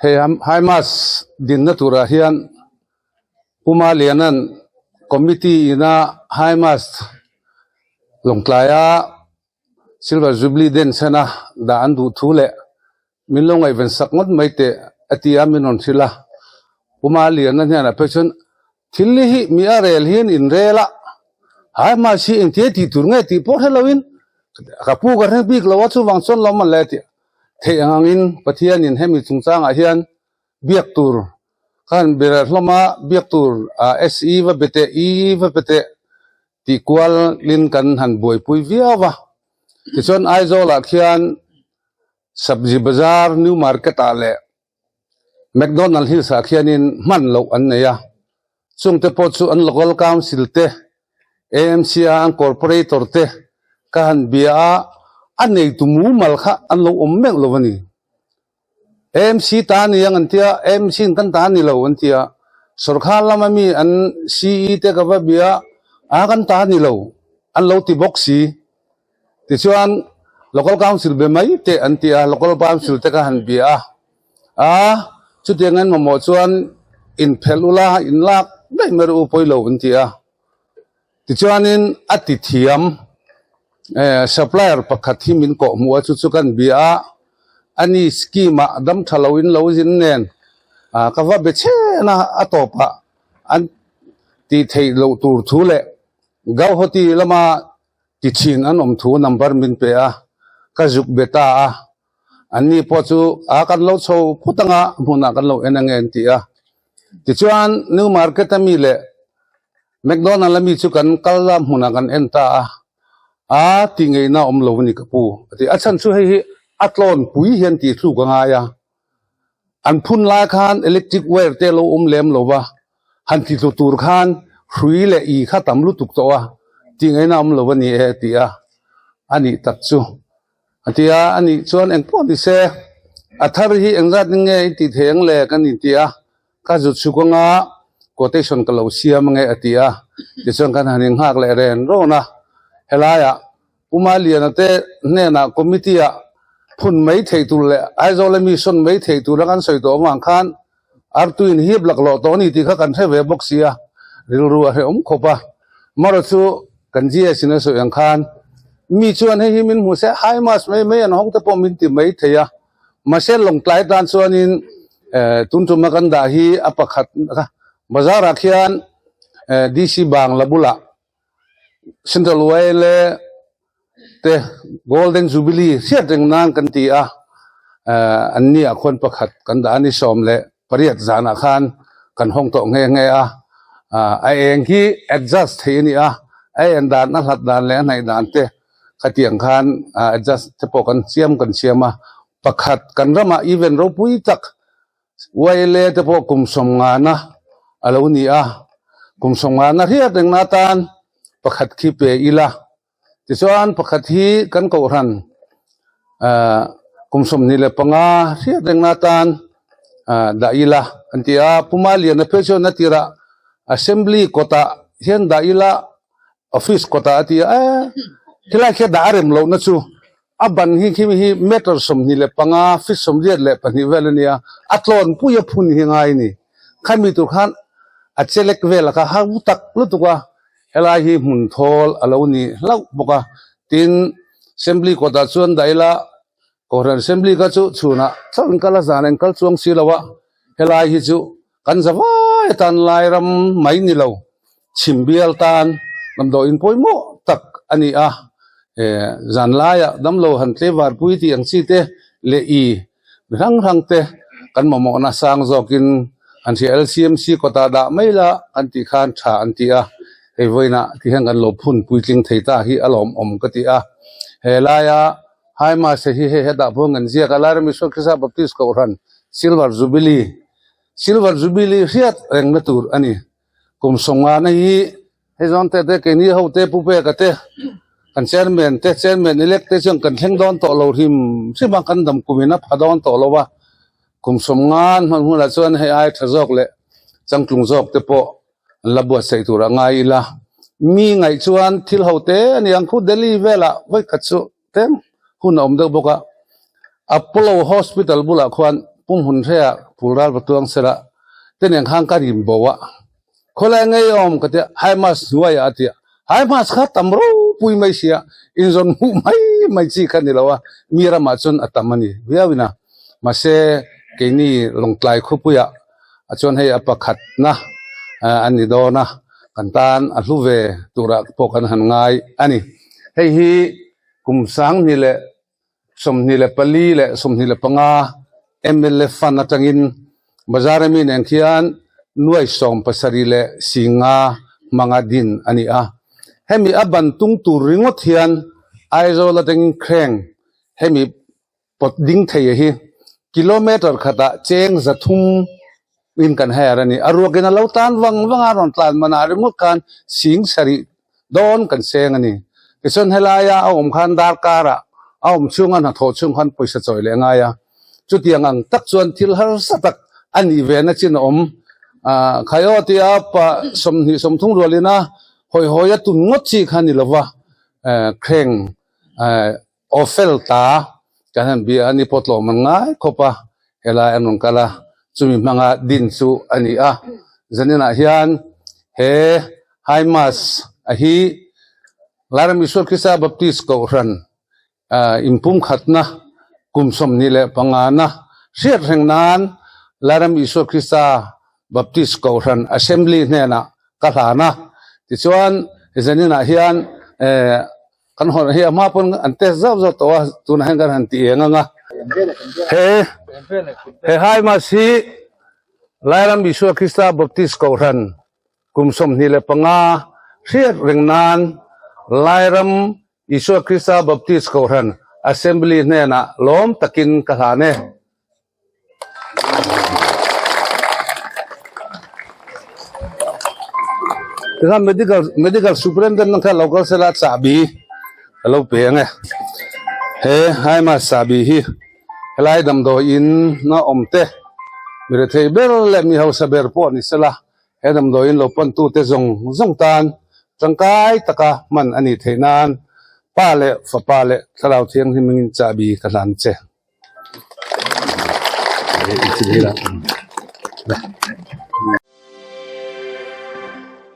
Hei high mass dinna turah hian Puma Liana'n committee ina high mass Lawngtlaia Silver Jubilee den chhena dah an duh thu leh min lo ngaihven sak ngawt mai teh a ti a min rawn hrilh a. Puma Liana hnenah phei chuan thil hi mi a rel hian in rel a, high mass hi engtia tih tur nge tih pawh hre loin ka pu ka hre bik lo a chuvang chuan lo man le a ti a. Theih ang angin Pathianin hemi chungchangah hian biak tur ka han be hlawm a, biak tur SE va be teh, E va be teh tih kualin kan han buaipui viau a. Tichuan Aizawlah khian Sabzi Bazar New Market ah leh McDonald Hills ah khianin hman loh an nei a, chungte pawh chu an Local Council te, AMC a an Corporator te ka han bia a, a neitu mumal kha an lo awm meuh lo a ni. AMC ta a ni ang an tia, AMC in kan ta a ni lo an tia, sorkar lama mi an CE te ka va bia a, a kan ta a ni lo an lo ti bawk si. Tichuan Local Council be mai teh an ti a, Local Council te ka han bia a, a chutiang en mamawh chuan inphelh ula inlak daih mai rawh u pawi lo an ti a. Tichuanin a ti thiam supplier pakhat hi min kawh hmuh a chu chu kan bia a, ani scheme ah dam tha lo in lo zin nen ka va be chhen a, a tawpah an tih theih loh tur thu leh Gauhati lama ti thin an awm thu number min pe a, ka zuk be ta a, anni pawh chu a kan lo chho phut anga hmunah kan lo en ange an ti a. Tichuan New Market a mi leh McDonald a mi chu kan kal a hmunah kan en ta a, a ti ngeina awm lo a ni ka pu a ti. A chhan chu hei hi a tlawn pui hian tih thluk a ngai a, an phun lai khan electric wire te a lo awm lem lo va, han ti tlu tur khan hrui leh i kha tam lutuk tawh a, tih ngaihna awm lo a ni e tih a, a nih tak chu a ti a, a nih chuan engpawh ni se a thar hi engzat nge i tih thei ang le kan inti a, ka zut chhuk anga quotation ka lo siam ange a ti a, tichuan kan han inghak leh ren rawn a, helaiah Puma Liana te hnenah committee ah phun mai thei tur leh Aizawl ami sawn mai thei tura kan sawi tawh avang khan artuin hip laklawh tawh a ni tih kha kan hre ve bawk si a, rilru a hrehawm khawp a. Marawh chu kan GS in a sawi ang khan mi chuan hei hi min hmu se high mass mai mai an hawng te pawh min ti mai thei a, mahse Lawngtlai tan chuanin tun tuma kan dah hi a pakhat bazar ah khian DC Bangla bulah Central Yla te Golden Jubilee hriat reng nan kan ti a, an ni ah khuan pakhat kan dah a ni 18 zanah khan kan hawng tawh nghe nghe a, a eng hi adjust theih a ni a, a en dan a hlat dan leh a hnaih dan te khatiang khan adjust te pawh kan siam kan siam a, pakhat kan ramah event ropui tak YLA te pawh kum sawmngana a lo ni a, kum sawmngana hriat rengna atan pakhat khi pe ila, tichuan pakhat hi kan kohhran ah kum 25 hriat rengna atan ah dah ila an ti a, Puma Liana phei chuan a tirah Assembly kawtah hian dah ila office kawtah a ti a, eh khilai khi a dah a rem lohna chu A ban hi khi hi meter 25 feet 82 vel a nia, a tlawn pui a phun hi ngai a ni. Khami tur khan a chelek vel a kha hau tak lutuk a, helai hi hmun thawl a lo ni hlauh bawk a. Tin, Assembly kawtah chuan dah ila, Kohhran Assembly kha chu chhunah chauh in kal a, zan in kal chuang si lo a, helai hi chu kan zavai atan lai ram mai ni lo chhim bial tan damdawiin pawimawh tak a ni a, zan laiah damlo han tleivar pui tih ang chi te leh i mi hrang hrang te kan mamawhna sang zawkin an hria LCMC kawtah dah mai la an tih khan tha an ti a, hei vawiinah ti hian kan lo phun puitling thei ta hi a lawmawm ka ti a, he laia Hai mahse hi hei hetah pawh an ziak a, Lairam Isua Krista Baptist Kohhran Silver Jubilee, Silver Jubilee hriat rengna tur a ni. Kum sawmngana hi hei zawn te te keini ho te Pu Peka te kan chairman te chairman elect te chuan kan thleng dawn tawh lo hrim hrim a, kan dam kumin a pha dawn tawh lo a. Kum sawmngan hman hunah chuan hei ai tha zawk leh changtlung zawk te pawh an la buatsaih tur a ngai ila. Mi ngaih chuan thil ho te a ni ang khu Delhi velah vawikhat chu tlem hun a awm deuh bawk a, Apollo Hospital bulah khuan. Pumhmun hreah Pulral va tuang sela te nen khan ka rim bo a, khawlai ngeiawm ka tia High Mass hnuaiah a tia, High Mass kha tam ropui mai sia, inzawn hmuh mai mai chi kha ni lo a, mi ramah chuan a tam a ni viau in a, mahse keini Lawngtlai khawpuiah a chuan hei a pakhatna a ni dawn a, kan tan a hlu ve turah pawh kan han ngai a ni. Hei hi kum 20 leh 24 leh 25 mla fund atangin bazar ami nen khian nuai 70 leh 50 hmanga din a ni a. Hemi a ban tung tur ringawt hian Aizawl atangin Khreng hemi pawt ding thei a hi kilometer khatah cheng 300 in kan her a ni. A ruakin a lo tan vang vang a, rawn tlan manah ringawt khan 70,000 dawn kan seng a ni. Tichuan helaia a awm khan darkar ah a awm chhunga hnathawh chhung khan pawisa chawi leh a ngai a. Chutiang ang tak chuan thil harsa tak a nih ve na chin a awm. Khaio tia pa 20 30 rualin a hawihawi a tun ngawt chi kha ni lova Khreng Aw fel ta, kan han bia a ni pawh tlawm an ngai khawp a, helai an rawn kal a, chumi hmanga din chu a ni a. Zaninah hian he High Mass a hi Lairam Isua Krista Baptist Kohhran inpumkhatna kum 25 na hriat reng nan Lairam Isua Krista Baptist Kohhran Assembly hnenah ka hlan a. Tichuan zaninah hian Kan hawn hi a hma pawn an test zauh zauh tawh a, tunah hian kan han ti eng ang a. He he High Mass hi Lairam Isua Krista Baptist Kohhran kum 25 hriat reng nan Lairam Isua Krista Baptist Kohhran Assembly hnenah lawm takin ka hlan e. Tikhan medical medical superintendent nang kha lo kal sela chahbi ka lo pe ang e. He High Mass chahbi hi helai damdawi in na awm te mi rethei ber leh mi hausa ber pawh ni sela he damdawi in lo pan tu te zawng zawng tan tangkai taka hman a nih theih nan Pa leh Fapa leh Thlarau Thianghlim in chahbi ka hlan che.